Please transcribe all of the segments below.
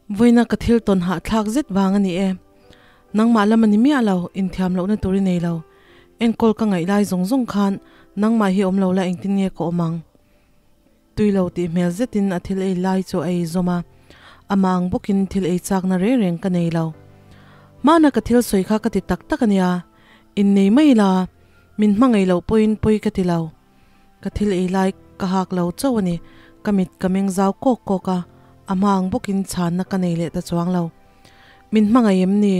Vawiina ka thil tawn hahthlak zet vang a ni e. Nangmah lam a ni miah lo, inthiam lohna tur i nei lo. Enkawl ka ngaih lai zawng zawng khan nangmah hi awm lo la engtin nge ka awm ang? Tui lo tih hmel zetin a thil ei lai chu a ei zawm a, amah ang bawkin thil ei chakna reng reng ka nei lo. Hmana ka thil sawi kha ka ti tak tak a nia, innei mai la, min hmangaih loh pawhin pawi ka ti lo. Ka thil ei lai ka hak lo chauh a ni, ka mit ka meng zau kawk kawk a, a hma ang bawkin chhanna ka nei leh ta chuang lo. Min hmangaih em ni?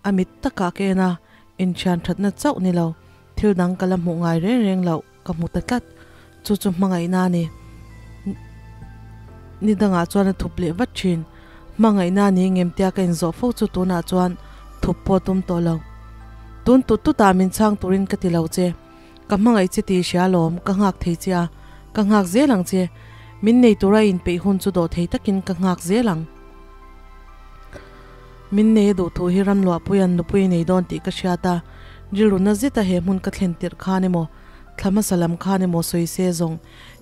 A mit takah ka en a, inthian thatna chauh ni lo, thil dang ka la hmuh ngai reng reng loh ka hmu ta tlat. Chu chu hmangaihna a ni. Ni dangah chuan a thup leh vat thin. Hmangaihna a ni ngem tia ka inzawh fo chu tunah chuan thup pawh tum tawh lo. Tun tut tutah min chhang turin ka ti lo che. Ka hmangaih che tih hria lawm, ka nghak thei che a, ka nghak zel ang che. Min nei tura inpeih hun chu dawh thei takin ka nghak zel ang. Min nei a duh thu hi Ramluahpuia'n nupui nei dawn tih ka hriat a, rilru na zeta he hmun ka thlen tirh khan emaw, thla hmasa lam khan emaw sawi se zawng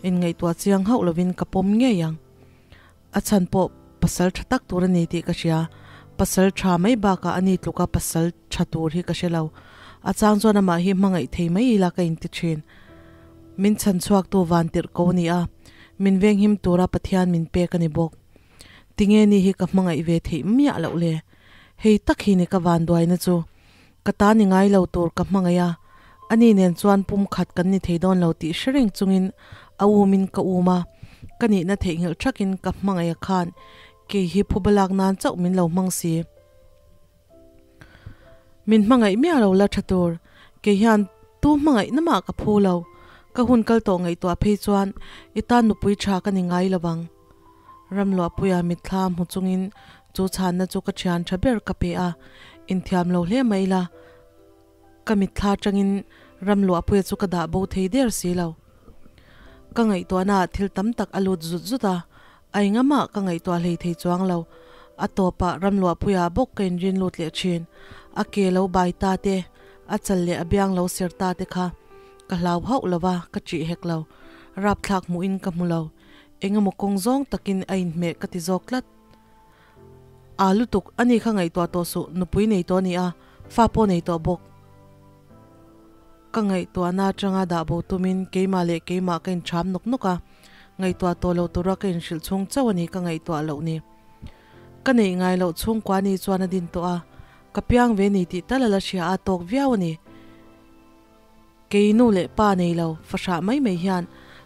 inngaihtuah chiang hauh lovin ka pawm ngei ang. A chhan pawh pasal tha tak tur a ni tih ka hria, pasal tha mai bakah a ni tluka pasal tha tur hi ka hre lo. A chang chuan amah hi hmangaih thei mai ila ka inti thin. Min chhan chhuaktu van tirh ko a ni a, min venghim tura Pathian min pek a ni bawk. Tinge ni hi ka hmangaih ve theih miah loh le? Hei tak hi ni ka vanduaina chu. Ka ta ni ngai lo tur ka hmangaih a, ani nen chuan pum khat kan ni thei dawn lo tih hre reng chungin a umin ka um a, ka nihna theihnghilh thakin ka hmangaih a khan kei hi phuba lak nan chauh min lo hmang si. Min hmangaih miah lo la tha tur, kei hian tu hmangaihna mah ka phu lo, ka hun kal tawh ngaihtuah phei chuan i tan nupui tha ka ni ngai lo vang. Ramluahpuia mitthla hmu chungin chu chhanna chu ka thian tha ber ka pe a, inthiam lo hle mai ila, ka mitthla atangin Ramluahpuia chu ka dah bo thei der si lo. Ka ngaihtuahnaah thil tam tak a lut zut zut a, a engamah ka ngaihtuah hlei thei chuang lo. A tawpah Ramluahpuia bawk ka inrin lut leh thin. A ke lo bai ta te, a chal leh a biang lo ser ta te kha ka hlau hauh lo va, ka ṭih hek lo. Rapthlak hmuhin ka hmu lo. Engemaw kawng zawng takin a inhmeh ka ti zawk tlat. Aa lutuk, ani kha ngaihtuah tawh suh, nupui nei tawh a ni a, fa pawh nei tawh bawk. Ka ngaihtuahna atanga dah bo tumin keimah leh keimah ka intham nawk nawk a, ngaihtuah tawh lo tura ka inhrilh chhung chauh a ni ka ngaihtuah loh ni. Ka neih ngai loh chhungkua ni chuan a din tawh a, ka piang ve ni tih tal a la hria a tawk viau a ni. Kei nu leh pa nei lo, fahrah mai mai hian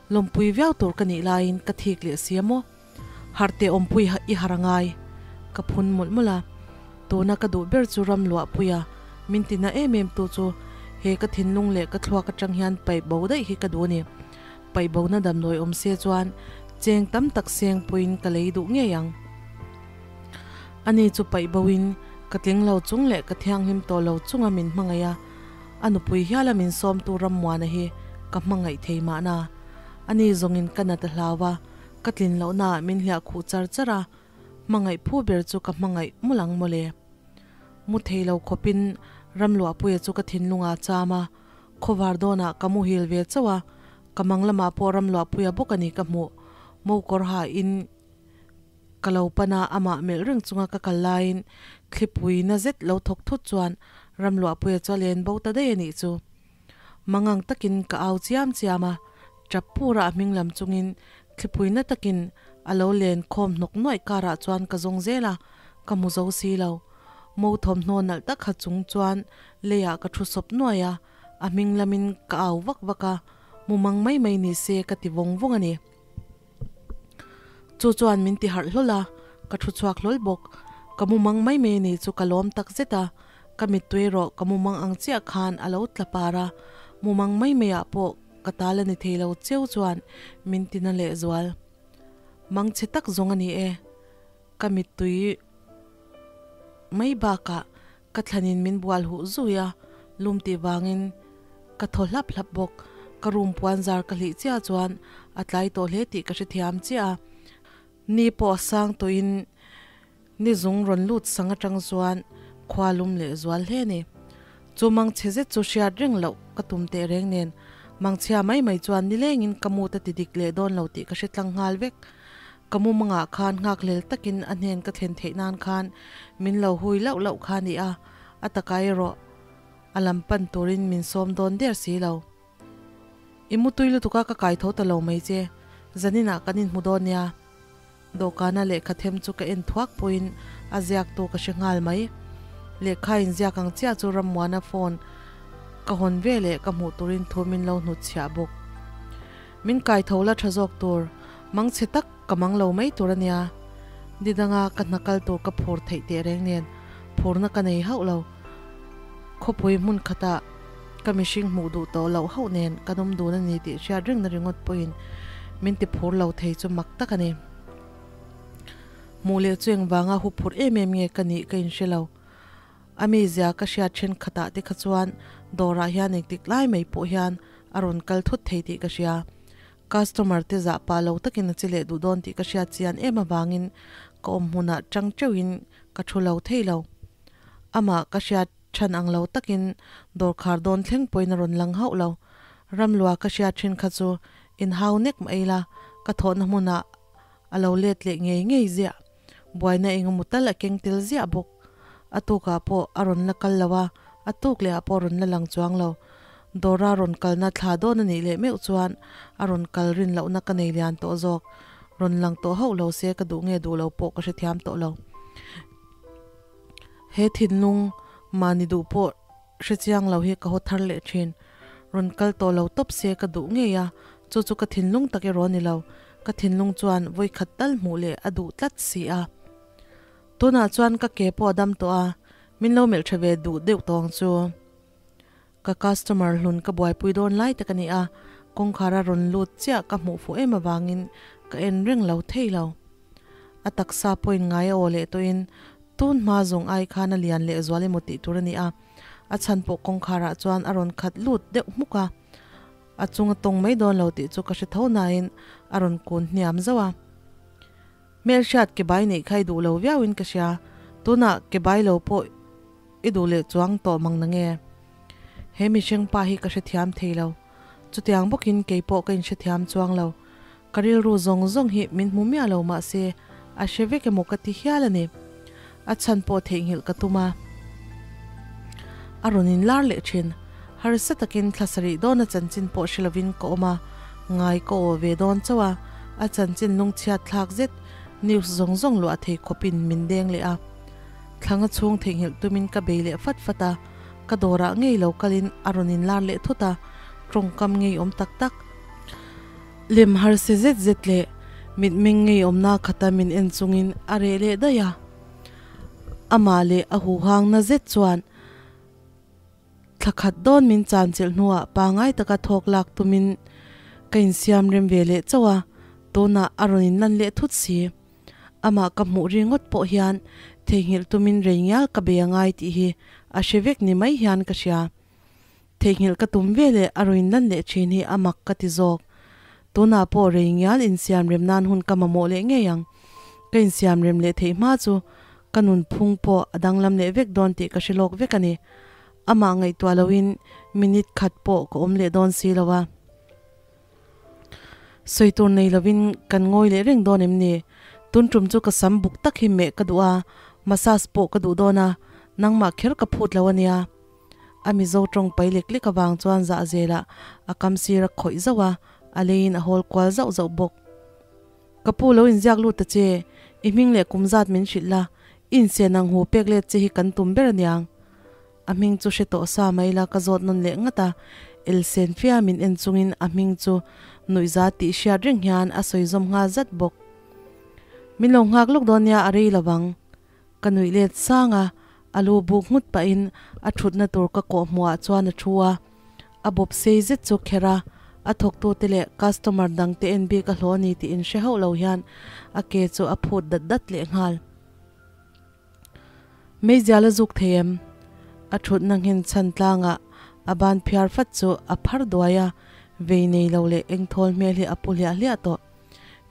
lawmpui viau tur ka nih laiin ka thik leh si a maw? Harh teh awmpui i har a ngai. Ka phun mawlh mawlh a, tuna ka duh ber chu ram luahpui a, min tina em em tu chu he ka thinlung leh ka thluak atang hian paih bo daih hi ka duh a ni. Paih bona damdawi awm se chuan cheng tam tak seng puiin ka lei duh ngei ang. Ani chu paih boin ka tling lo chung leh ka thianghlim tawh lo chunga min hmangaih a, A nupui hiala min sawmtu Rammuana hi ka hmangaih thei mahna. Ani zawngin ka nat a hlau a, ka tlin lohnaah min hliah khuh char char a, hmangaih phu ber chu ka hmangaih mul ang mawle. Mu thei lo khawpin Ramluahpuia chu ka thinlungah a cham a, khawvar dawnah ka muhil ve chauh a, ka mang lamah pawh Ramluahpuia bawk a ni ka hmuh. Mokawr hain Ka lo pan a, amah melh reng chunga ka kal laiin thlipui na zet lo thawk thut chuan Ramluahpuia chu a len bo ta daih a nih chu. Mangang takin ka au chiam chiam a, tap pura a hming lam chungin thlipui na takin a lo len khawm hnawk nuaih karah chuan ka zawng zel a, ka hmu zo si lo. Mo thawmhnaw nalh tak ha chung chuan leiah ka thu sawp nuaih a, a hming lamin ka au vak vak a, mumang mai mai ni se ka ti vawng vawng a ni. Chu chuan min ti harh hlawl a, ka thu chhuak hlawl bawk. Ka mumang mai mai a ni chu ka lawm tak zet a, ka mittui erawh ka mumang ang chiah khan a lo tla par a, mumang mai mai ah pawh ka tal a ni thei lo cheu chuan min ti na leh zual. Mang chhe tak zawng a ni e, ka mittui mai bakah Ka thlanin min bual huh zui a, lum tih vangin ka thaw hlap hlap bawk. Ka room puan zar ka hlih chiah chuan a tlai tawh hle tih ka hrethiam chiah a. Ni pawh a sang tawhin ni zung rawn lut sang atang chuan khua lum leh zual hle a ni. Chu mangchhe zet chu hriat reng loh ka tum teh reng nen mangchhia mai mai chuan nilengin ka mut a ti dik leh dawn lo tih ka hre tlang nghal vek. Ka mumangah khan nghakhlel takin a hnen ka thlen theih nan khan min lo hui lauh lauh kha a ni a, a taka erawh a lam pan turin min sawm dawn der si lo. I mutui lutuk a ka kai tho ta lo mai che, zaninah kan inhmu dawn nia. Dawhkana lehkha them chu ka en thuak pawhin a ziaktu ka hre nghal mai. Lehkha inziak ang chiah chu Rammuana phone ka hawn ve leh ka hmuh turin thu min lo hnutchhiah bawk. Min kai tho la tha zawk tur, mang chhe tak ka mang lo mai tur a nia. Ni danga ka hna kal tur ka phur theih teh reng nen phurna ka nei hauh lo. Khawpui hmun khatah ka mihring hmuh duh tawh loh hauh nen ka nawm dun a ni tih hriat rengna ringawt pawhin min ti phur lo thei chu mak tak a ni. Hmuh leh chu engvanga hu phur em em nge ka nih ka inhre lo. A mizia ka hriat thenkhatah te kha chuan dawrah hian engtik lai mai pawh hian a rawn kal thut thei tih ka hria. Customer te zah pah lo takin a che leh duh dawn tih ka hriat chian em avangin ka awm hmunah tang teuhin ka thu lo thei lo. Amah ka hriat than ang lo takin dawrkhar dawn thleng pawhin a rawn lang hauh lo. Ramlua ka hriat thin kha chu inhau nek mai ila ka thawhna hmunah a lo let leh ngei ngei ziah. Buaina engemaw tal a keng tel ziah bawk. A tukah pawh a rawn la kal lo a, a tuk lehah pawh a rawn la lang chuang lo. Dawra rawn kalna thla dawn a nih leh meuh chuan a rawn kal rin lohna ka nei lian tawh zawk. Rawn lang tawh hauh lo se ka duh nge duh lo pawh ka hrethiam tawh lo. He thinlung mahni duh pawh hrechiang lo hi ka haw thar leh thin. Rawn kal tawh lo tawp se ka duh ngei a, chu chu ka thinlung tak erawh a ni lo. Ka thinlung chuan vawikhat tal hmuh leh a duh tlat si a. Tunah chuan ka ke pawh a dam tawh a, min lo melh tha ve duh deuh tawh ang chu. Ka customer hlun ka buaipui dawn lai tak a ni a, kawngkhar a rawn lut chiah ka hmuh fuh em avangin ka en reng lo thei lo. A taksa pawhin ngai a aw leh tawhin tun hma zawng ai khan a lian leh zual emaw tih tur a ni a, a chhan pawh kawngkharah chuan a rawn khat lut deuh hmuk a. A chung a tawng mai dawn lo tih chu ka hre tho nain a rawn kun hniam zauh a. Hmelhriat ke bai neih kha i duh lo viauin ka hria, tunah ke bai lo pawh i duh leh chuang tawh mang na nge? He mihring pa hi ka hrethiam thei lo. Chutiang bawkin kei pawh ka inhrethiam chuang lo. Ka rilru zawng zawng hi min hmu miah lo mahse a hre vek emaw ka ti hial a ni. A chhan pawh theihnghilh ka tum a. A rawn inlar leh thin. Harsa takin thla sarih dawna chanchin pawh hre lovin ka awm a, ngai ka aw ve dawn chauh a, a chanchin lungchhiat thlak zet news zawng zawng luah thei khawpin min deng leh a. Thlanga chhung theihnghilh tumin ka bei leh fat fat a, ka dawrah ngei lo kalin a rawn inlar leh thut a, tawngkam ngei awm tak tak, lem harse zet zet leh mitmeng ngei awmna khata min en chungin a reh leh daih a. Amah leh a huhangna zet chuan thla khat dawn min chanchilh hnuah pangai taka thawk lak tumin ka insiam rem ve leh chauh a, tunah a rawn inlan leh thut si. Amah ka hmuh ringawt pawh hian theihnghilh tumin rei ngial ka bei angai tih hi a hre vek ni mai hian ka hria. Theihnghilh ka tum ve leh a rawn lan leh thin hi a mak ka ti zawk. Tunah pawh rei ngial insiam rem nan hun ka mamawh leh ngei ang. Ka insiam rem leh theih hma chu ka nun phung pawh a danglam leh vek dawn tih ka hre lawk vek a ni. Amah ngaihtuah loin minute khat pawh ka awm leh dawn si lo a. Sawi tur nei lovin kan ngawi leh reng dawn em ni? Tun tum chu ka sam buk tak hi meh ka duh a, massage pawh ka duh dawn a, nangmah kher ka phut lo a nia. A Mizo tawng pai lek lek avang chuan zah zelah a kam sir a khawih zauh a, a leiin a hawl kual zauh zauh bawk. Ka pu lo inziak lut ta che, i hming leh kum zat min hrilh la, i insian ang hu pek let che hi kan tum ber aniang. A hming chu hre tawh sa mai la ka zawt nawn leh ngat a, Elsen fia min en chungin a hming chu nuihza tih hriat reng hian a sawi zawm nghal zat bawk. Min lo nghak lawk dawn nia a rei lo vang. Ka nuih let sang a, a lu buk nghut pahin a thutna tur ka kawh hmuhah chuan a thu a, a bawp sei zet chu kher a, a thawktute leh customer dangte en bik a hlawh a ni tih inhre hauh lo hian a ke chu a phut dat dat leh nghal. Meizial a zuk thei em? A thutna nghen chhan tlangah a ban phiar fat chu a phar duai a, vei nei lo leh engthawl hmel hi a pu hliah hliah tawh.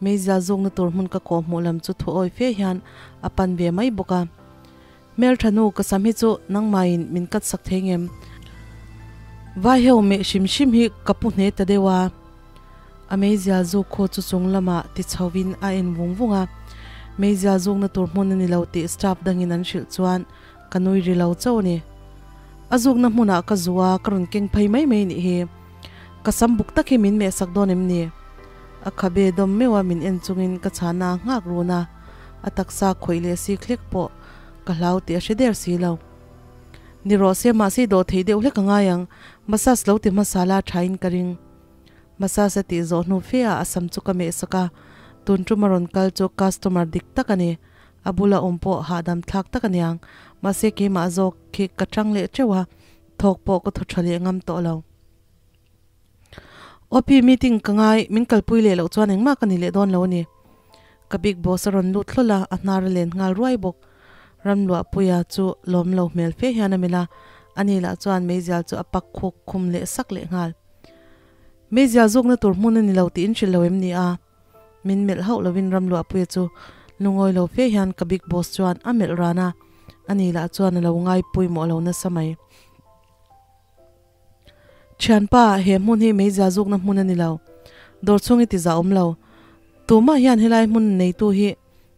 Meizial zukna tur hmun ka kawh hmuh lam chu thu awi fe hian a pan ve mai bawk a. Hmeltha nu ka sam hi chu nangmahin min kat sak thei ngem? Vai heu meh hrim hrim hi ka pu hne ta deuh a. A meizial zuk khu chu chung lamah ti chhovin a en vung vung a, meizial zukna tur hmun a ni lo tih staff dangin an hrilh chuan ka nui ri lo chauh a ni. A zukna hmunah ka zu a, ka rawn keng phei mai mai nih hi. Ka sam buk tak hi min mehsak dawn em ni? A khabe dawm meuh a min en chungin ka chhana a nghak run a, a taksa khawih leh sik hlek pawh ka hlau tih a hre der si lo. Ni rawh se, mahse i dawh theih deuh hlek a ngai ang, massage lo ti hmasa la thain ka ring. Massage a tih zawh hnu fe ah a sam chu ka meh sak a, tun tum a rawn kal chu customer dik tak a ni. A bula awm pawh hahdam thlak tak a niang, mahse keimah zawk khi ka tang leh teuh a, thawk pawh ka thaw tha leh ngam tawh lo. OP meeting ka ngai, min kalpui leh loh chuan engmah ka ni leh dawn lo a ni. Ka big boss a rawn lut hlawl a, a hnar a len nghal ruai bawk. Ramluahpuia chu lawm lo hmel fe hian a melh a, ani lah chuan meizial chu a pak khuk khum leh sak leh nghal. Meizial zukna tur hmun a ni lo tih in hrilh lo em ni a? Min melh hauh lovin Ramluahpuia chu lungawi lo fe hian ka big boss chuan a melh ran a, ani lah chuan a lo ngai pawimawh lo nasa mai. Thianpa, he hmun hi meizial zukna hmun a ni lo. Dawr chhung i ti zah awm lo. Tumah hian helai hmun neitu hi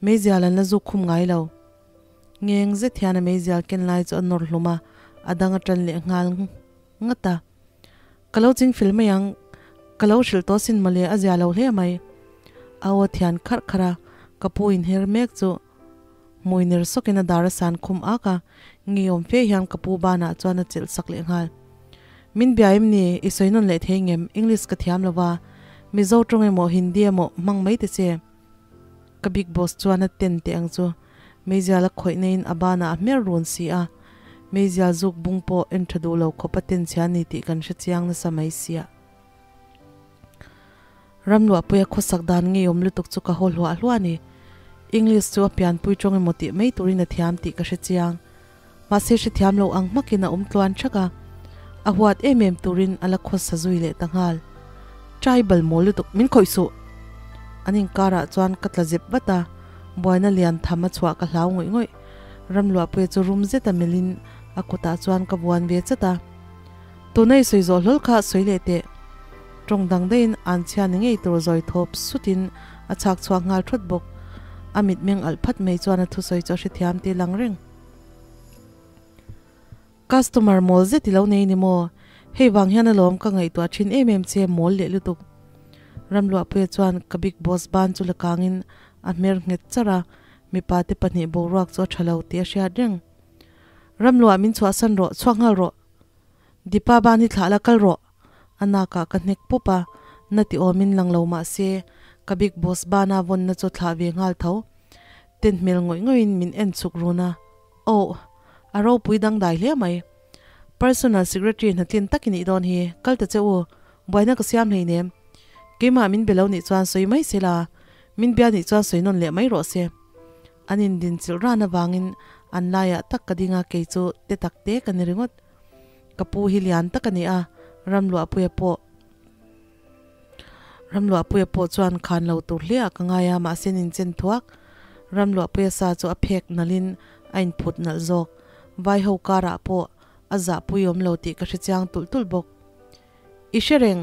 meizial an la zuk khum ngai lo. Ngeng zet hian a meizial ken lai chu a nawr hlum a, a dang a tan leh nghal ngat a. Ka lo ching fel mai ang, ka lo hrilh tawh sin mawle a zia lo hle mai. A aw thian kharh kharh a, ka pu inher mek chu hmui ner sawkin a dar a san khum ak a, ngeiawm fe hian ka pu banah chuan a chelh sak leh nghal. Min bia em ni, i sawi nawn leh thei ngem, English ka thiam lo va, Mizo tawng emaw Hindi emaw hmang mai te che. Ka big boss chuan a ten teh ang chu. Meizial a khawih naiin a banah a hmer run si a, meizial zuk bung pawh en tha duh lo khawp a ten chhia ni tih kan hre chiang nasa mai sia. Ramluahpuia khawsak dan ngeiawm lutuk chu ka haw hluah hluah a ni. English chu a pianpui tawng emaw tih mai turin a thiam tih ka hre chiang. Mahse hrethiam lo ang hmakin a awm tluan thak a, a huat em em turin a la khawsa zui leh ta nghal. Tribal mawl lutuk min khawih suh! An inkarah chuan ka tla zep vat a, buaina lian tham a chhuah ka hlau ngawih ngawih. Ramluahpuia chu rum zeta melhin a kutah chuan ka vuan ve chat a. Tuna i sawi zawh hlawl kha sawi leh teh. Tawng dang daihin an chhia ni ngei tur zawi thawp sutin a chhak chhuak nghal thawt bawk. A mitmeng alh phat mai chuan a thusawi chu a hrethiam tih lang reng. Customer mawl zet i lo nei ni maw? Hei vang hian alawm ka ngaihtuah thin em em che mawl leh lutuk. Ramluahpuia chuan ka big boss ban chu la kangin a hmer nghet char a, mipa te pahnih boruak chu a tha lo tih a hriat reng. Ramluah min chhuahsan rawh, chhuak nghal rawh. Dipa ban hi thlah la kal rawh. A nakah ka hnek pawp a, na ti awmin lang lo mah se, ka big boss bana vawnna chu thlah ve nghal tho. Ten hmel ngawih ngawihin min en chhuk run a, Oh, a ropui dangdai hle mai. Personal secretary hnatlin tak i nih dawn hi, kal ta che u, buaina ka siam hleinem. Keimah min be lo nih chuan sawi mai se la, min bia nih chuan sawi nawn leh mai rawh se. An indinchilh ran avangin an laiah tak ka ding a, kei chu te tak te ka ni ringawt. Ka pu hi lian tak a ni a, Ramluahpuia pawh Ramluahpuia pawh chuan khan lo tur hle ah ka ngai a, mahse nin chen thuak. Ramluahpuia sa chu a phek nalhin a inphut nalh zawk. Vai ho karah pawh a zahpui awm lo tih ka hre chiang tulh tulh bawk. I hre reng,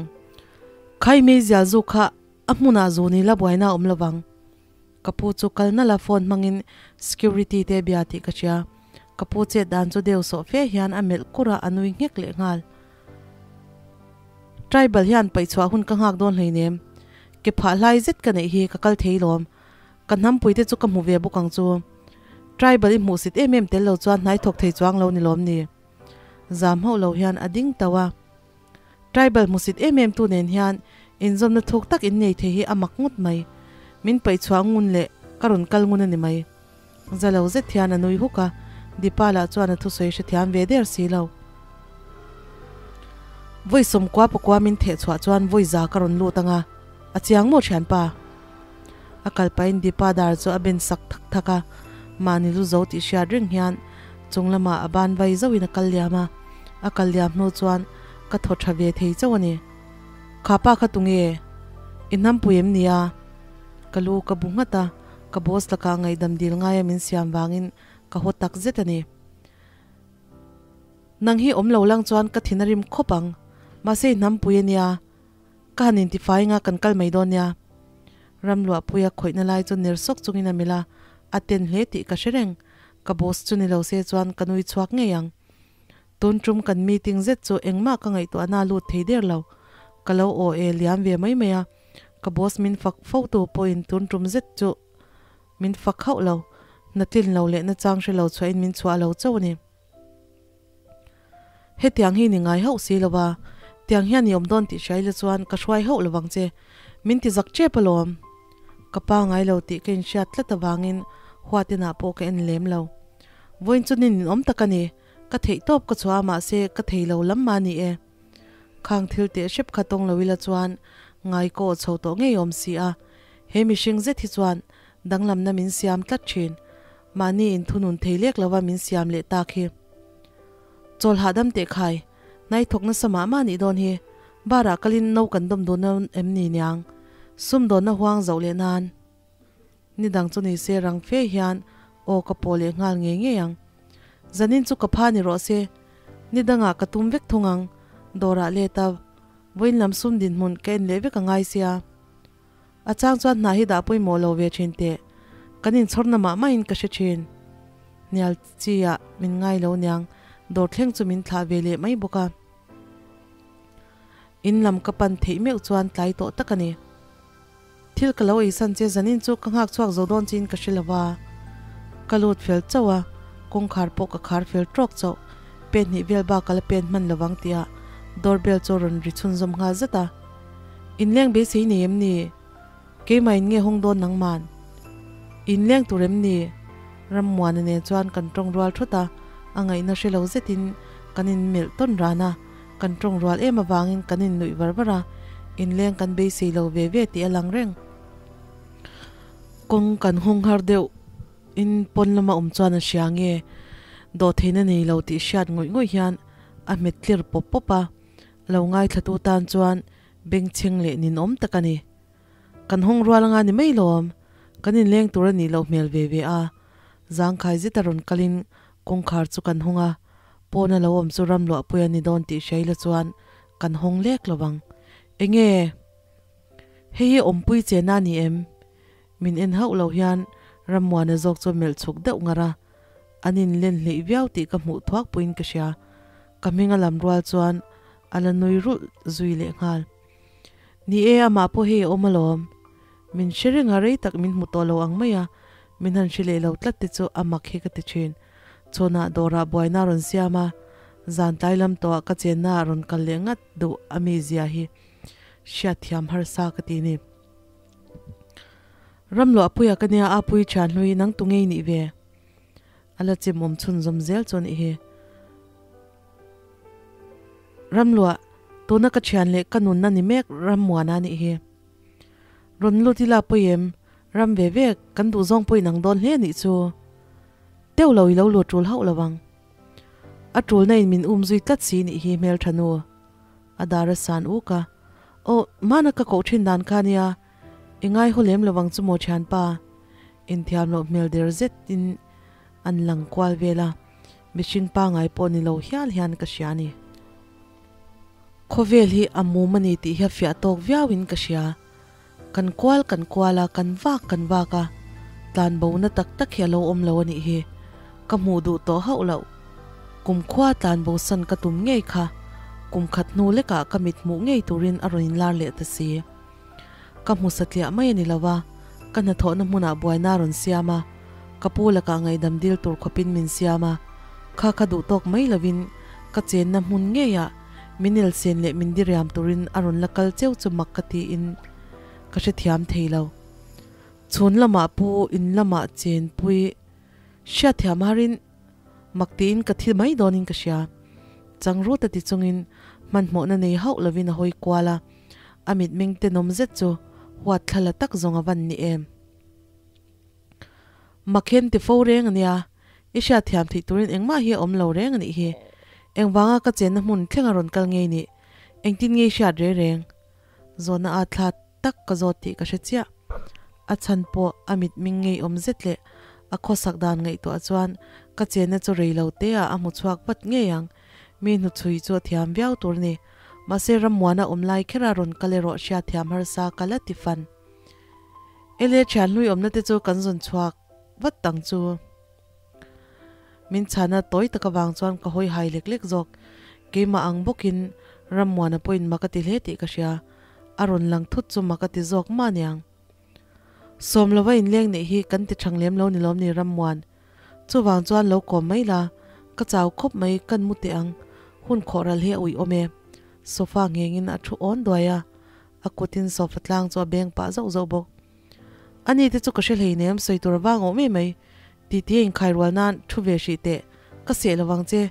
khai meizial zu kha a hmunah zu ni la buaina a awm lovang. Ka pu chu kal nalh a phone hmangin security te bia tih ka hria. Ka pu chet dan chu deuh sawh fe hian a melh kur a, a nui nghek leh nghal. Tribal hian paihchhuah hun ka nghak dawn hleinem. Ke phah hlai zet ka neih hi ka kal thei lawm. Ka hnampui te chu ka hmu ve bawk ang chu. Tribal i hmuhsit em em tel lo chuan hnai thawk thei chuang lo ni lawm ni. Zam hauh lo hian a ding tauh a. Tribal hmusit em em tu nen hian inzawmna thuk tak in nei thei hi a mak ngawt mai. Min paihchhuah ngun leh ka rawn kal ngun a ni mai. Za lo zet hian a nui huk a, Deepa lah chuan a thusawi hrethiam ve der si lo. Vawi sawmkua pakua min theh chhuah chuan vawi za ka rawn lut ang a, a chiang maw thianpa? A kal pahin Deepa dar chu a ben sak thak thak a, mahni lu zo tih hriat reng hian chung lamah a ban vai zauhin a kal liam a, a kal liam hnu chuan ka thaw tha ve thei chauh a ni. Kha pa kha tunge? I hnampui em ni a? Ka lu ka bu nghat a, ka boss lakah ngaihdam dil ngaia min siam vangin ka haw tak zet a ni. Nang hi awm lo lang chuan ka thin a rim khawp ang, mahse i hnampui a nia. Ka han intifai anga kan kal mai dawn nia. Ramluahpuia khawihna lai chu ner sawk chungin a melh a, a ten hle tih ka hre reng. Ka boss chu ni lo se chuan ka nui chhuak ngei ang. Tun tum kan meeting zet chu engmah ka ngaihtuahna a lut thei der lo. Ka lo aw e liam ve mai mai a, ka boss min fak fo tu pawhin tun tum zet chu min fak hauh lo. Hna tlin lo leh nachang hre lo chhuahin min chhuah lo chauh a ni. Hetiang hi ni ngai hauh si lo va, tiang hian i awm dawn tih hria ila chuan ka hruai hauh lo vang che, min ti zak tep alawm. Ka pa ngai lo tih ka inhriat tlat avangin huatinah pawh ka en lem lo. Vawiin chu nin in awm tak a ni, ka theih tawp ka chhuah a mahse ka thei lo lam mah ni e. Khang thil teh hrep kha tawng lo ila chuan ngai ka aw chho tawh ngei awm si a, he mihring zet hi chuan danglamna min siam tlat thin. Mahni inthunun thei lek lova min siam leh tak hi. Chawl hahdam teh khai, hnai thawk nasa mah mah nih dawn hi, bar ah kalin no kan dawm dun dawn em ni niang, sumdawnna huang zoh leh nan. Ni dang chu ni se rang fe hian aw ka pawh leh nghal ngei ngei ang. Zanin chu ka pha ni rawh se, ni dangah ka tum vek thung ang, dawrah let a, vawiin lam sum dinhmun ka en leh vek a ngai sia. A chang chuan hna hi dah pawimawh lo ve thin teh. Kan inchhawrna mah mahin ka hre thin. Hnial chi ah min ngai lo niang, dawr thleng chu min thlah ve leh mai bawk a. In lam ka pan theih meuh chuan tlai tawh tak a ni. Thil ka lo eisan che zanin chu ka nghak chhuak zo dawn chiin ka hre lo va. Ka lut fel chauh a, kawngkhar pawh ka khar fel tawk chauh. Pen hnih vel bak ka la pen hman lovang tih ah door bell chu a rawn ri chhunzawm nghal zat a. Inleng beisei nei em ni? Keimah in nge hawng dawn nangman? Inleng tur em ni? Rammuana nen chuan kan tawng rual thawt a, a ngaihna hre lo zetin kan inmelh tawn ran a, kan tawng rual em avangin kan innuih var var a, inleng kan beisei lo ve ve tih a lang reng. Kawng kan hawng har deuh in pawn lama awm chuan a hria nge dawhtheihna nei lo tih hriat ngawih ngawih hian a hmet tlir pawp pawp a. Lo ngaithlatu tan chuan bengchheng leh ninawm tak a ni. Kan hawng rual anga ni mai lawm, kan inleng tur a nih loh hmel ve ve a. Zangkhai zeta rawn kalin kawngkhar chu kan hawng a, pawna lo awm chu ram luahpui a ni dawn tih hria ila chuan kan hawng lek lo vang. Enge? Hei hi awmpui chena a ni em? Min en hauh lo hian Rammuana zawk chu melh chhuk deuh ngar a, an inlen hleih viau tih ka hmuh thuak puiin ka hria. Ka hming a lam rual chuan a la nui rulh zui leh nghal. Ni e, amah pawh hei a awm alawm. Min hre reng a, rei tak min hmu tawh lo ang mai a, min han hre leh lo tlat te chu a mak hi ka ti thin. Chhunah dawrah buaina a rawn siam a, zan tlai lam tawhah ka chenna ah rawn kal leh ngat duh a mi zia hi hriatthiam harsa ka ti ni. Ramluahpuia ka nia a pui thian hlui nang tu ngei nih ve? A la chimawm chhunzawm zel chu anih hi. Ramluah, tuna ka thian leh ka nunna ni mek Rammuana anih hi. Rawn lut ila pawi em? Ram ve ve, kan duhzawng pawh inang dawn hle anih chu. Teuh lo i lo lut tul hauh lo ang. A tulna in min um zui tlat si nih hi hmeltha nu. A dar a san uk a. Aw, hmana ka koh thin dan kha ania, i ngai haw lem lovang chu maw thianpa? Inthiam loh hmel der zetin an lang kual vel a, mihring pangai pawh ni lo hial hian ka hria a ni. Khawvel hi a mum a ni tih hi a fiah tawk viauin ka hria. Kan kual kan kual a, kan vak kan vak a, tlanbona tak tak hi a lo awm lo a nih hi. Ka hmuh duh tawh hauh loh. Kum khua tlanbo san ka tum ngei kha, kum khat hnu lekah ka mit hmuh ngei turin a rawn inlar leh ta si. Ka hmu satliah mai a ni lo a, ka hnathawhna hmunah buaina a rawn siam a, ka pu lakah ngaihdam dil tur khawpin min siam a, kha kha duh tawk mai lovin ka chenna hmun ngeiah min elsen leh min diriam turin a rawn la kal cheu chu mak ka tiin ka hrethiam thei lo. Chhun lamah pu in lamah chenpui hriatthiam harin mak tiin ka thi mai dawnin ka hria. Changru ta ti chungin hmanhmawhna nei hauh lovin a hawi kual a, a mitmeng tenawm zet chu huat thla la tak zawng a van ni em. Makhen ti fo reng a nia, i hriatthiam theih turin engmah hi a awm lo reng a nih hi. Engvanga ka chenna hmun thleng a rawn kal ngei nih? Engtin nge i hriat re reng? Zawhna a thla tak ka zawt tih ka hre chiah. A chhan pawh a mitming ngeiawm zet leh a khawsak dan ngaihtuah chuan ka chenna chu rei lo te ah a hmu chhuak vat ngei ang. Mi hnuchhui chu a thiam viau tur a ni. Mahse Rammuana awm lai khera rawn kal erawh hriatthiam harsa ka la ti fan. Ele thian hlui awmna te chu kan zawn chhuak vat tang chu. Min chhana tawi tak avang chuan ka hawi hai lek lek zawk. Keimah ang bawkin Rammuana pawhin mak a ti hle tih ka hria. A rawn lang thut chu mak a ti zawk mah aniang. Sawm lova inleng neih hi kan ti thang lem lo ni lawm ni Rammuan. Chuvang chuan lo kawm mai la, ka chau khawp mai kan mu teh ang, hun khawh ral hi a uih awm e. Sofa nghengin a thu awn duai a, a kutin sofa tlang chu a beng pah zauh zauh bawk. Ani te chu ka hre hleinem sawi tur avang awm em mai, titi a inkhai rual nan thu ve hrih teh, ka seh lovang che.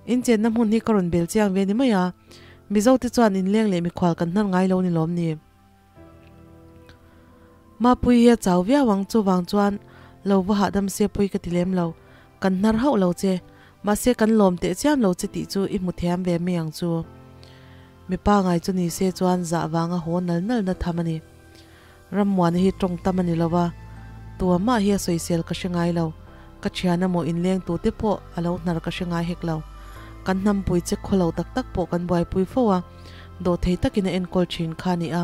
Inchenna hmun hi ka rawn bel chiang ve ni mai a, Mizo te chuan inleng leh mikhual kan hnar ngai lo ni lawm ni. Mapui hi a chau viau ang, chuvang chuan lo va hahdam se pui ka ti lem lo, kan hnar hauh lo che, mahse kan lawm teh chiam lo che tih chu i hmu thiam ve mai ang chu. Mipa ngai chu ni se chuan zah vanga haw nal nal na tham a ni. Rammuana hi tawng tam a ni lo va, tua mah hi a sawisel ka hre ngai lo, ka thian emaw inleng tute pawh a lo hnar ka hre ngai hek lo. Kan hnampui che khaw lo tak tak pawh kan buaipui fo a, Dawhthei takin a enkawl thin kha a ni a.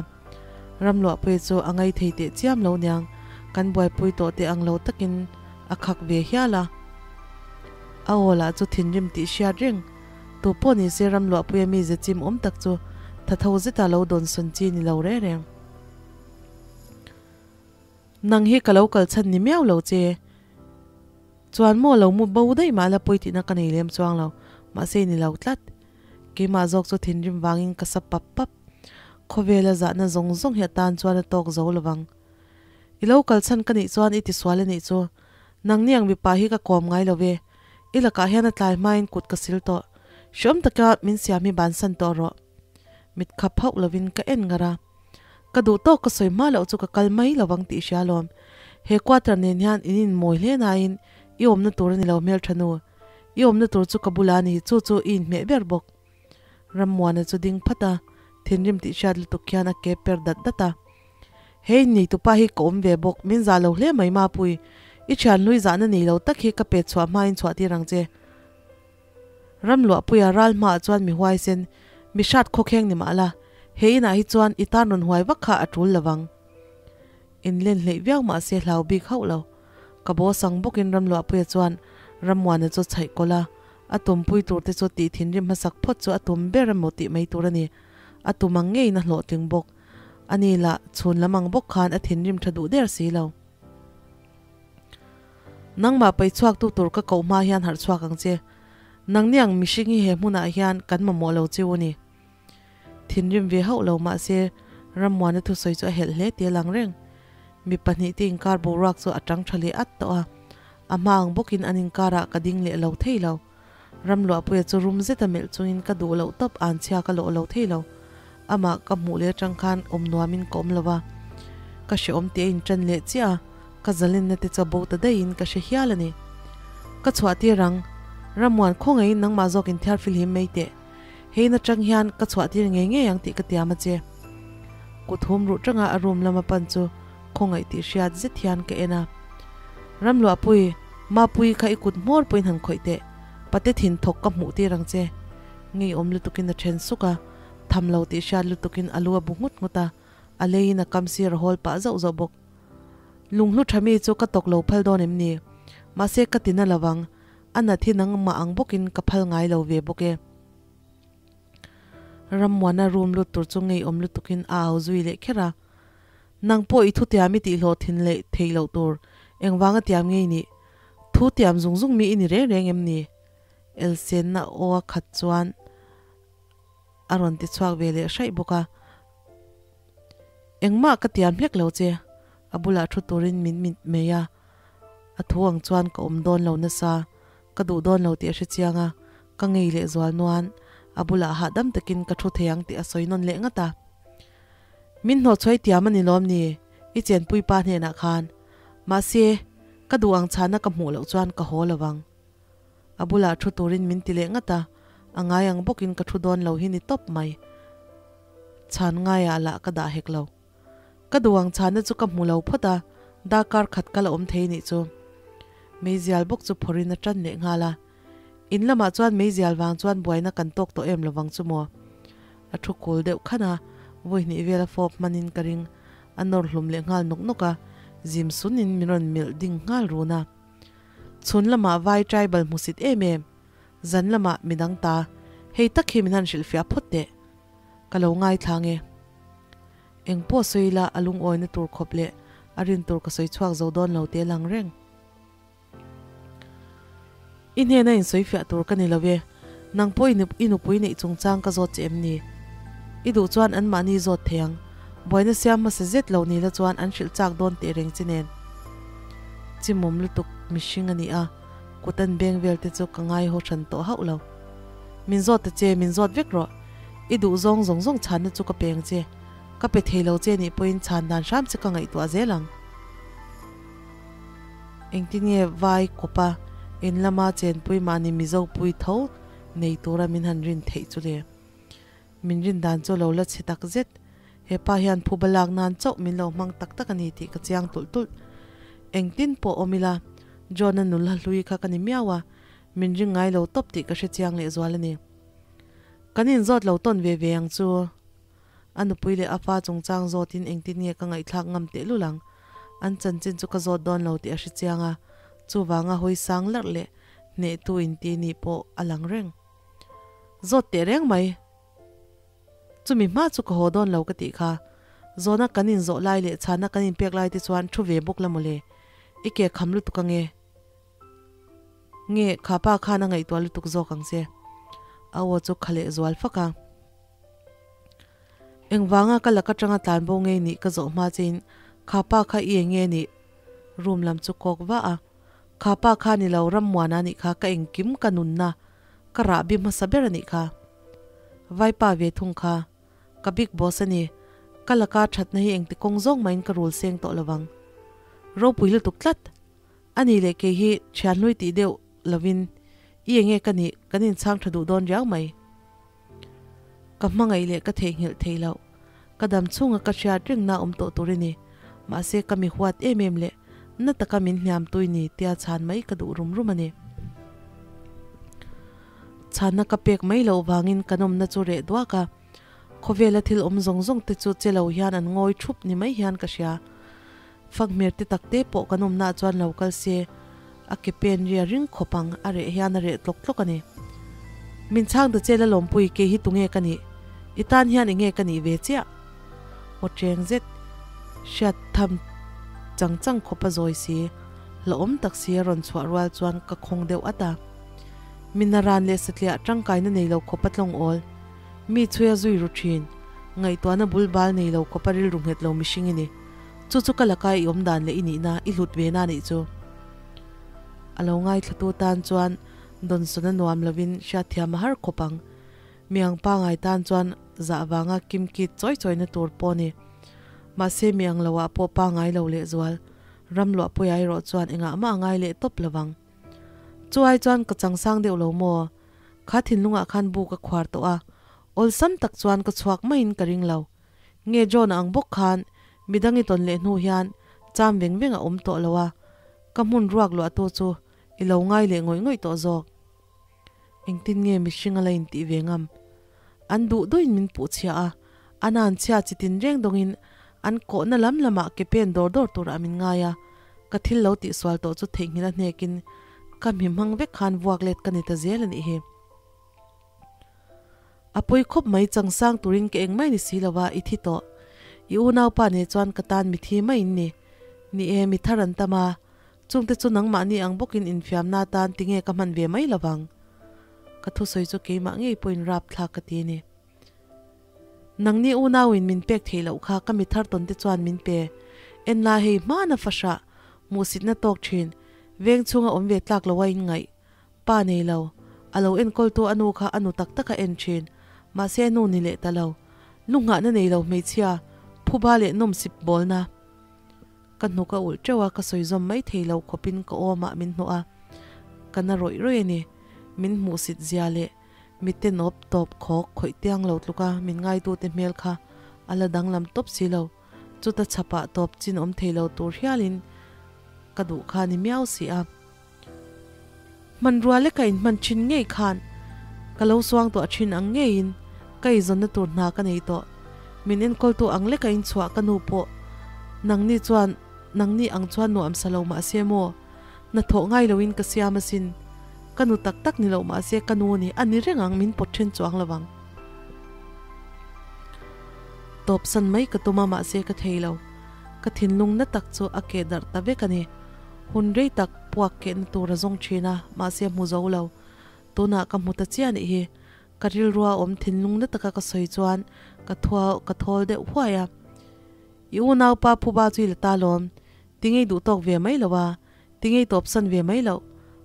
Ramluahpuia chu a ngaithei teh chiam lo niang, kan buaipui tawh teh ang lo takin a khak ve hial a. A aw lah chu thinrim tih hriat reng. Tu pawh ni se Ramluahpuia mi ze chim awm tak chu thatho zeta lo dawnsawn chi ni lo reng reng. Nang hi ka lo kal chhan ni miau lo che. Chuan maw lo mu bo daih mah la pawi tihna ka nei lem chuang lo, mahse ni lo tlat. Keimah zawk chu thinrim vangin ka sa pap pap. Khawvela zahna zawng zawng hi atan chuan a tawk zo lovang. I lo kal chhan ka nih chuan i tisual a nih chu. Nangni ang mipa hi ka kawm ngai lo ve. I lakah hian a tlai hmain kut ka sil tawh. Hreawm taka min siam hi bansan tawh rawh. Mit khap hauh lovin ka en ngar a. Ka duh tawk ka sawi hma loh chu ka kal mai lovang tih hria lawm. He quarter nen hian in inmawi hle nain i awmna tur a ni lo hmeltha nu. I awmna tur chu ka bula ni, chu chu i inhmeh ber bawk. Rammuana chu ding phat a, thinrim tih hriat lutuk hian a ke per dat dat a. He in neitupa hi ka awm ve bawk, min zah lo hle mai Mapui. I thian hlui zahna nei lo tak hi ka pet chhuah hmain chhuah tir ang che. Ramluahpuia ral hmaah chuan mi huaisen, mi hrat khawkheng ni mah la, he inah hi chuan i tan rawn huai vak kha a tul lovang. Inlen hleih viau mah se hlau bik hauh lo. Ka baw sang bawkin Ramluahpuia chuan Rammuana chu chhaih kawlh a, a tumpui tur te chu tih thinrim hmasak phawt chu a tum ber emaw tih mai tur a ni. A tum ang ngeiin a hlawhtling bawk. Ani lah chhun lam ang bawk khan a thinrim tha duh der si lo. Nangmah paih chhuak tu tur ka koh hma hian harh chhuak ang che. Nangni ang mihring hi he hmunah hian kan mamawh lo chiu a ni. Thinrim ve hauh lo mahse Rammuana thusawi chu a helh hle tih a lang reng. Mi pahnihte inkar boruak chu a tang tha leh at tawh a, a hma ang bawkin an inkarah ka ding leh lo thei lo. Ramluahpuia chu rum zeta melh chungin ka duh loh tawp anchhia ka lawh lo thei lo. Amah ka hmuh leh atang khan awm nuamin ka awm lo va, ka hreawm tih a intan leh chiah a, ka zalenna te chu a bo ta daihin ka hre hial a ni. Ka chhuah tir ang, Rammuan khawngaihin nangmah zawk inthiar filhim mai teh. Hei in atang hian ka chhuah tir ngei ngei ang tih ka tiam a che. Kut hum ruh tanga a room lama pan chu khawngaih tih hriat zet hian ka en a. Ramluahpui, Mapui kha i kut hmawr pawhin han khawih teh, pate thin thawk ka hmuh tir ang che. Ngeiawm lutukin a then suk a, tham lo tih hriat lutukin a lu a bu nghut nghut a, a leiin a kam sir a hawl pah zauh zauh bawk. Lunghlu tha mi chu ka tawk lo phal dawn em ni? Mahse ka ti na lovang, a nat hi nangmah ang bawkin ka phal ngai lo ve bawk e. Rammuana room lut tur chu ngeiawm lutukin a au zui leh kher a. Nang pawh i thutiam i tihhlawh thin leh theih loh tur engvanga tiam ngei nih? Thu tiam zung zung mi i ni reng reng em ni? Elsenna aw a khat chuan a rawn ti chhuak ve leh hraih bawk a. Engmah ka tiam hlek lo che, a bulah thu turin min mit mai a. A thu ang chuan ka awm dawn lo nasa, ka duh dawn lo tih a hre chiang a, ka ngei leh zual nuan a bulah hahdam takin ka thu thei ang tih a sawi nawn leh ngat a. Min hnawhchhuai tiam a ni lawm ni, i chenpui pa hnenah khan. Mahse, ka duh ang chhana ka hmuh loh chuan ka haw lo vang. A bulah thu turin min ti leh ngat a, a ngai ang bawkin ka thu dawn lo hi ni tawp mai. Chhan ngaiah lah ka dah hek lo. Ka duh ang chhana chu ka hmu lo phawt a, darkar khat ka la awm thei nih chu. Meizial bawk chu phawrhin a tan leh nghal a. In lamah chuan meizial vang chuan buaina kan tawk tawh em lovang chu maw? A thu kul deuh khan a, vawi hnih vel a fawp hmanin ka ring. A nawr hlum leh nghal nawk nawk a, zim sunin min rawn melh ding nghal run a. Chhun lamah vai tribal hmusit em em, zan lamah midang ta, hei tak hi min han hrilhfiah phawt teh. Ka lo ngaithla nge. Eng pawh sawi ila a lungawina tur khawp leh a rin tur ka sawi chhuak zo dawn lo te lang reng. I hnena insawifiah tur ka ni lo e, nang pawh i nupui neih chungchang ka zawt che em ni? I duh chuan anmahni zawt thei ang, buaina siam hmasa zet lo ni la chuan an hrilh chak dawn teh reng che nen. Chimawm lutuk mihring a ni a, kut an beng vel te chu ka ngai haw hran tawh hauh lo. Min zawt ta che, min zawt vek rawh. I duh zawng zawng zawng chhanna chu ka peng che. Ka pe thei lo che nih pawhin chhan dan hram che ka ngaihtuah zel ang. Engtin nge vai kawpa in lama chenpui mahni Mizo pui tho nei tura min han rin theih chu le? Min rin dan chu lo la chhe tak zet. He pa hian phuba lak nan chauh min lo hmang tak tak a ni tih ka chiang tulh tulh. Engtin pawh awm ila, John-a nula hlui kha ka ni miau a, min ring ngai lo tawp tih ka hre chiang lehzual a ni. Kan inzawt lo tawn ve ve ang chu. A nupui leh a fa chungchang zawtin engtin nge ka ngaihthlak ngam tehlul ang? An chanchin chu ka zawt dawn lo tih a hre chiang a, chuvanga hawi sang larh leh hnehtu inti nih pawh a lang reng. Zawt teh reng mai. Chumi hma chu ka haw dawn lo ka tih kha. Zawhna kan inzawh lai leh chhanna kan inpek lai te chuan thu ve bawk la mawle. I ke kham lutuk ange. Nge kha pa khan a ngaihtuah lutuk zawk ang che. A aw chu kha leh zual fak a. Engvanga ka lak atanga tlan bo ngei nih ka zawh hma chein kha pa kha i eng nge nih? Room lam chu kawk vah a. Kha pa kha ni lo Rammuana nih kha ka engkim ka nunna ka rahbi hmasa ber a nih kha. Vaipa ve thung kha ka big boss a ni. Ka laka thatna hi engti kawng zawng mahin ka rul seng tawh lovang. Ropui lutuk tlat. A nih leh kei hi thianhlui tih deuh lovin i enge ka nih kan inchhang tha duh dawn riau mai. Ka hmangaih leh ka theihnghilh thei loh. Ka dam chhunga ka hriat rengna awm tawh tur i ni. Mahse ka mi huat em em leh na taka min hliam tui ni tia chhan mai ka duh rum rum a ni. Chhanna ka pek mai loh vangin ka nawmna chu reh duak a. Khawvela thil awm zawng zawng te chu che lo hian an ngawi thup ni mai hian ka hria. Fak hmer te tak te pawh kan awmnaah chuan lo kal se, a ke pen ria ring khawp ang, a reh hian a reh tlawk tlawk a ni. Min chhang ta che Lalawmpui, kei hi tunge ka nih? I tan hian enge ka nih ve chiah? Aw cheng zet, hriat tham chang chang khawp a zawi si, hlauhawm tak si a rawn chhuah rual chuan ka khawng deuh at a. Min a ran leh satliah tangkaina nei lo khawp a tlawng awl. Mi chhui a zui ru thin, ngaihtuahna bul bal nei lo khawp a rilru nghet lo mihring i ni. Chu chu ka laka i awm dan leh i nihna i hlut ve na nih chu. A lo ngaithlatu tan chuan dawnsawn a nuam lovin hriatthiam a har khawp ang. Miang pangai tan chuan zah vanga kimkit chawi chawina tur pawh a ni. Mahse miang loah pawh pangai lo lehzual ram luahpuia erawh chuan engah mah a ngai leh tawp lovang. Chu ai chuan ka changsang deuh lo maw? Kha thinlungah khan bu ka khuar tawh a, awlsam tak chuan ka chhuak maiin ka ring lo. Nge John ang bawk khan midang i tawn leh hnu hian cham veng veng a awm tawh lo a, ka hmun ruak luahtu chu i lo ngai leh ngawih ngawih tawh zawk. Engtin nge mihring a la intih ve ngam? An duh duhin min puh chhia a, an an chhia chi tin reng dawngin an kawhna lam lamah ke pen dawr dawr turah min ngai a, ka thil lo tihsual tawh chu theihnghilh a hnekin ka hmi hmang vek khan vuak let ka ni ta zel a nih hi. A pawi khawp mai changsang turin ka eng mai ni si lova i thi tawh. I unaupa nen chuan ka tan mithi mai in ni. Ni e, mi thar an tam a, chungte chu nangmahni ang bawkin infiamna atan tinge ka hman ve mai lovang. Ka thusawi chu keimah ngei pawhin rapthlak ka ti a ni. Nangni unauin min pek theih loh kha ka mi thar tawn te chuan min pe. En la hei hmana fahrah, hmuhsitna tawk thin, veng chhunga awm ve tlak loa in ngaih. Pa nei lo. A lo enkawltu a nu kha a nu tak tak a en thin. Mahse a nu ni leh ta lo. Lu nghahna nei lo hmeichhia, phuba leh nawmsip bawlna. Ka hnuk a ulh teuh a, ka sawi zawm mai thei lo khawpin ka awmah min hnawh a. Ka na rawih rawih a ni. Min hmuhsit zia leh mite nawp tawp khawk khawih tiang lo tluka min ngaitute hmel kha a la danglam tawp si lo. Chuta chhapah tawp chin awm thei lo tur hialin ka duh kha ni miau si a. Hmanrua leka inhman thin ngei khan ka lo suang tawh thin ang ngeiin Ka eizawnna tur hna ka nei tawh. Min enkawltu ang leka in chhuah ka nu pawh nangni chuan nangni ang chuan nuam sa lo mahse maw? Hnathawh ngai loin ka siam asin. Ka nu tak tak ni lo mahse ka nu ni a ni reng ang min pawt then chuang lo ang. Tawp san mai ka tum a mahse ka thei lo. Ka thinlung na tak chu a keh darh ta vek a ni. Hun rei tak puak kehna tur a zawng thin a mahse hmu zo lo. Tunah ka hmu ta chiah nih hi. Ka rilrua awm thinlung na taka ka sawi chuan ka thua ka thawl deuh huai a. I unaupa phuba chu i la ta lawm. Tingei duh tawk ve mai lo a, tingei tawpsan ve mai loh.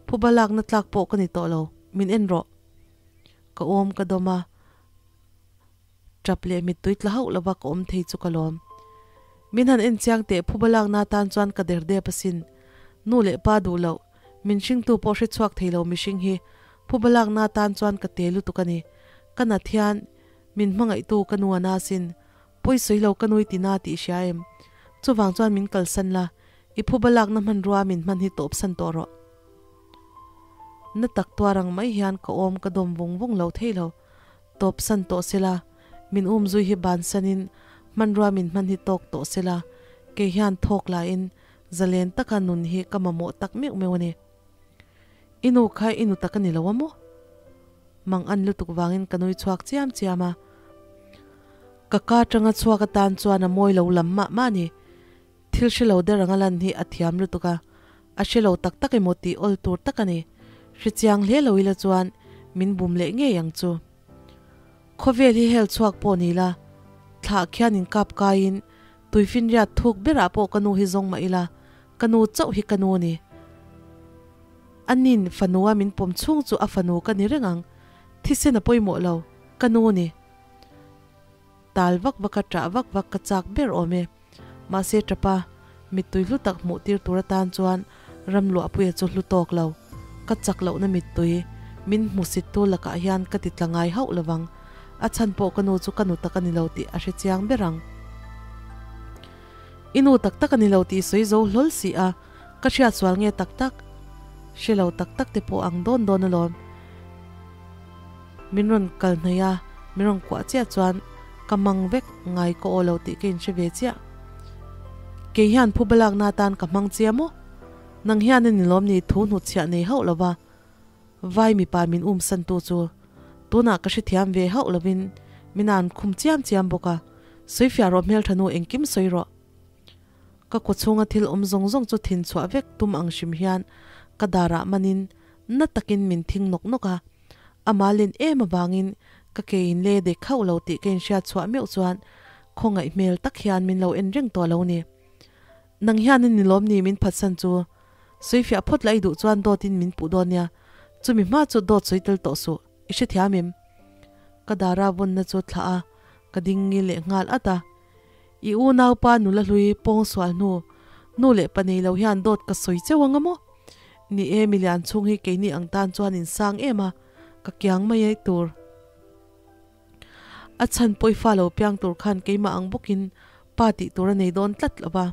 Phuba lakna tlak pawh ka ni tawh lo, min en rawh. Ka awm ka dawm a, tap leh mittui tla hauh lova ka awm thei chu ka lawm. Min han en chiang teh phuba lakna atan chuan ka der dep asin. Nu leh pa duh loh, min hringtu pawh hre chhuak thei lo mihring hi phuba lakna atan chuan ka te lutuk a ni. Ka nat hian min hmangaihtu ka nu a na asin. Pawi sawi lo ka nui tina tih hria em? Chuvang chuan min kalsan la, i phuba lakna hmanrua min hman hi tawpsan tawh rawh. Na tak tuar ang mai hian ka awm ka dawm vung vung lo thei lo. Tawpsan tawh sela, min um zui hi bansanin hmanrua min hman hi tawk tawh sela, kei hian thawk lain zalen taka nun hi ka mamawh tak meuh meuh a ni. I nu kha i nu tak a ni lo a maw? Mang an lutuk vangin ka nui chhuak chiam chiam a. Ka ka atanga chhuak atan chuan a mawi lo lam mah mah a ni. Thil hre lo der anga lan hi a thiam lutuk a, a hre lo tak tak emaw tih awl tur tak a ni. Hre chiang hle lo ila chuan min bum leh ngei ang chu. Khawvel hi hel chhuak pawh ni la, thlah khian inkap kaiin tuifinriat thuk berah pawh ka nu hi zawng mah ila, ka nu chauh hi ka nu a ni. Anin fanua min pawm chhung chu a fanu ka ni reng ang, thisen a pawimawh lo, ka nu a ni. Tal vak vaka ṭah vak vak ka chak ber awm e. Mahse ṭapa, mittui hlu tak hmuh tir tur atan chuan Ramluahpuia chu hlu tawk lo. Ka chak lohna mittui, min hmusittu lakah hian ka ti tla ngai hauh lovang. A chhan pawh ka nu chu ka nu tak a ni lo tih a hre chiang ber ang. I nu tak tak a ni lo tih sawi zo hlawl si a, ka hriat sual nge tak tak? Hre lo tak tak te pawh ang dawn dawn alawm. Min rawn kal hnaih a, min rawn kuah chiah chuan ka mang vek ngai ka aw lo tih ka inhre ve chiah. Kei hian phuba lakna atan ka hmang chiah maw? Nang hian a ni lawm ni thu hnutchhiah nei hauh lova vai mipa min umsantu chu tunah ka hrethiam ve hauh lovin min an khum chiam chiam bawk a, sawifiah rawh hmeltha nu engkim sawi rawh. Ka kawchhunga thil awm zawng zawng chu thin chhuah vek tum ang hrim hian ka darah manin na takin min thing nawk nawk a. Amah len em avangin ka ke in le dek hauh lo tih ka inhriat chhuah meuh chuan khawngaih hmel tak hian min lo en reng tawh lo ni. Nang hian a ni lawm ni min phatsan chu? Sawifiah phawt la i duh chuan dawtin min puh dawn nia, chumi hma chu dawt sawi tel tawh suh, i hrethiam em? Ka dara vawnna chu thlah a, ka ding ngil leh nghal at a. I unaupa nula hlui pawng sual hnu, nu leh pa nei lo hian dawt ka sawi cheu ang a maw? Ni e, milian chhung hi keini ang tan chuan in sang em a, ka kiang mai ai tur. A chhan pawh i fa lo piang tur khan keimah ang bawkin pa tih tur a nei dawn tlat lo va.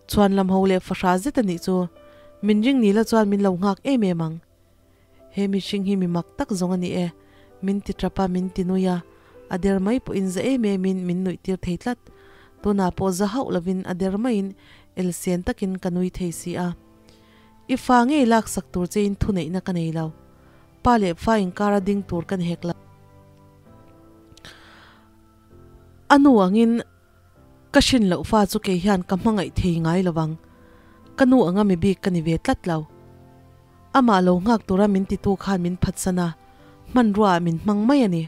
Chhuan lam ho leh fahra zet a nih chu min ring ni la chuan min lo nghak em em ang. He mihring hi mi mak tak zawng a ni e, min ti tap a, min ti nui a, a der mai pawhin za em emin min nuih tir thei tlat. Tunah pawh za hauh lovin a der maiin elsen takin ka nui thei si a. I fa ngei laksak tur chein thuneihna ka nei lo. Pa leh fa inkara ding tur ka ni hek lo. A nu angin ka hrin loh fa chu kei hian ka hmangaih thei ngai lo vang. Ka nu anga mi bik ka ni ve tlat lo. Amah lo nghak tura min titu khan min phatsan a, hmanrua ah min hmang mai a ni.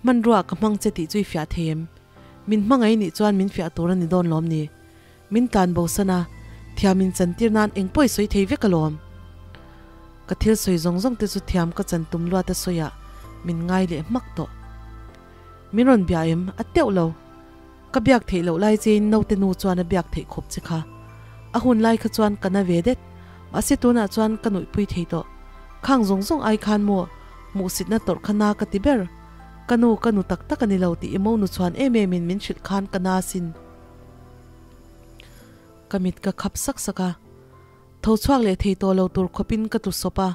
Hmanrua ah ka hmang che tih chu i fiah thei em? Min hmangaih nih chuan min fiah tur a ni dawn lawm ni? Min tlan bosan a, thiam in chantir nan eng pawh i sawi thei vek alawm. Ka thil sawi zawng zawng te chu thiam ka chan tum luat a sawi ah min ngai leh hmak tawh. Min rawn bia em? A teuh lo. Ka biak theih loh lai chein naute nu chuan a biak theih khawp che kha. A hun lai kha chuan ka na ve det. Mahse tunah chuan ka nuihpui thei tawh. Khang zawng zawng ai khan maw hmuhsitna tawrh kha na ka ti ber. Ka nu ka nu tak tak a ni lo tih i monu chhuan em em in min hrilh khan ka na sin. Ka mit ka khap sak sak a. Tho chhuak leh thei tawh lo tur khawpin ka tlu sawp a.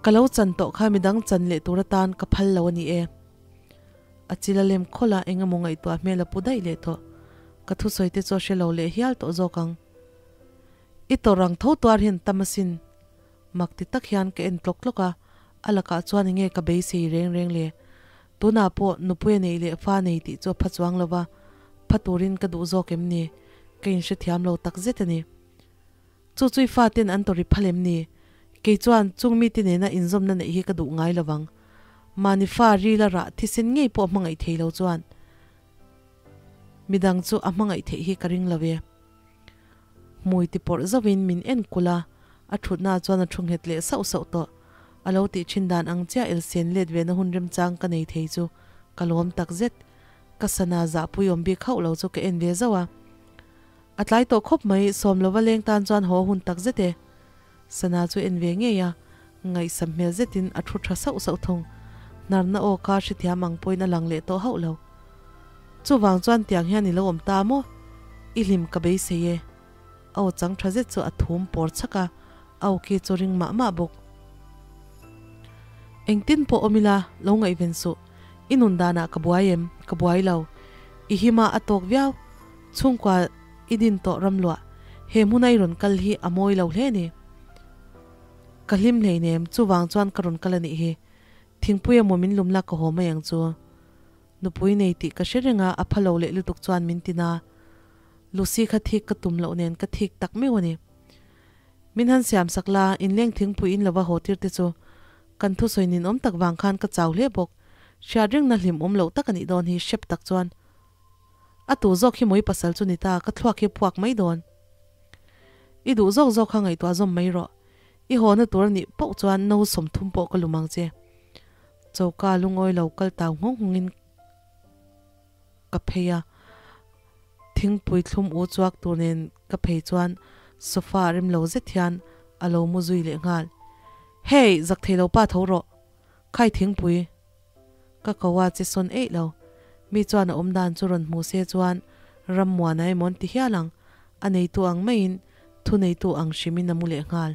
Ka lo chan tawh kha midang chan leh tur atan ka phal lo a ni e. A chil a lem khawlh a, eng emaw ngaihtuah hmel a pu daih leh tawh. Ka thusawi te chu a hre lo leh hial tawh zawk ang. I tawrh ang tho tuar hian tam asin. Mak ti tak hian ka en tlawk tlawk a, a lakah chuan enge ka beisei reng reng le? Tunah pawh nupui a neih leh fa nei tih chu a pha chuang lo va, pha turin ka duh zawk em ni? Ka inhrethiam lo tak zet a ni. Chu chui faten an tawri phal em ni? Kei chuan chung mite nena inzawmna neih hi ka duh ngai lo vang. Mahni fa rila rah thisen ngei pawh hmangaih thei lo chuan midang chu a hmangaih theih hi ka ring lo e. Hmui ti pawrh zauhin min en kulh a, a thutna chuan a thu nghet leh sauh sauh tawh. A lo tih thin dan ang chiah elsen let ve na hun remchang ka nei thei chu ka lawm tak zet. Ka sana zahpui awm bik hauh lo chu ka en ve zauh a. A tlai tawh khawp mai, sawm lova leng tan chuan haw hun tak zet e. Sana chu en ve ngei a, ngaihsam hmel zetin a thu tha sauh sauh thung. Hnarna aw kha hrethiam ang pawhin a lang leh tawh hauh lo. Chuvang chuan tiang hian i lo awm ta maw? I hlim ka beisei e. A aw chang tha zet chu a thum pawr chhak a, a aw ki chu ring mah mah bawk. Engtin pawh awm ila, lo ngaihven suh. I nun danah ka buai em? Ka buai lo. I hima a tawk viau. Chhungkua i din tawh ram luah. He hmuna i rawn kal hi a mawi lo hle ni. Ka hlim hleinem, chuvang chuan ka rawn kal a nih hi. Thingpui emaw min lum la ka haw mai ang chu. Nupui nei tih ka hre reng a, a pha lo leh lutuk chuan min tin a. Lucy kha thik ka tum loh nen ka thik tak meuh a ni. Min han siam sak la, inleng thingpui in lova haw tir te chu. Kan thusawi ninawm tak vang khan ka chau hle bawk. Hriat rengna hlim awm loh tak a nih dawn hi, hrep tak chuan. A tu zawk hi mawi pasal chu ni ta, ka thluak hi phuak mai dawn. I duh zawk zawk kha ngaihtuah zawm mai rawh. I hawna tur a nih poh chuan no 30 pawh ka lum ang che. Choka lungawi lo kal tau nghawng nghawngin ka phei a, thingpui thlum u chuak tur nen ka phei chuan sofa rem lo zet hian a lo mu zui leh nghal. Hey, zak thei lo pa tho rawh. Khai thingpui. Ka ko a che sawn eih lo. Mi chuan a awm dan chu rawn hmu se chuan Rammuana emaw an ti hial ang, a neitu ang maiin thu neitu ang hrimin a mu leh nghal.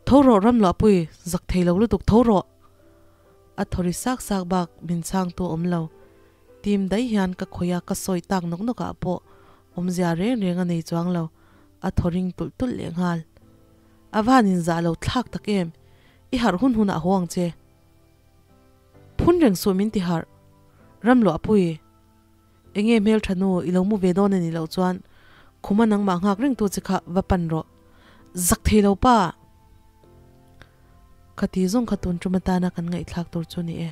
Tho rawh Ramluahpui, zak thei lo lutuk tho rawh! A thaw ri sak sak bak min chhangtu a awm lo. Tim daih hian ka khawih a, ka sawi tak nawk nawk ah pawh awmzia reng reng a nei chuang lo, a thaw ring tulh tulh leh nghal. A van inzah lo thlak tak em? I harh hun hunah haw ang che. Phun reng suh min ti harh. Ramluahpui, enge hmeltha nu i lo mu ve dawn a nih loh chuan khuma nangmah nghak reng tu che kha va pan rawh. Zak thei lo pa! Khati zawng kha tun tum atana kan ngaihthlak tur chu ni e.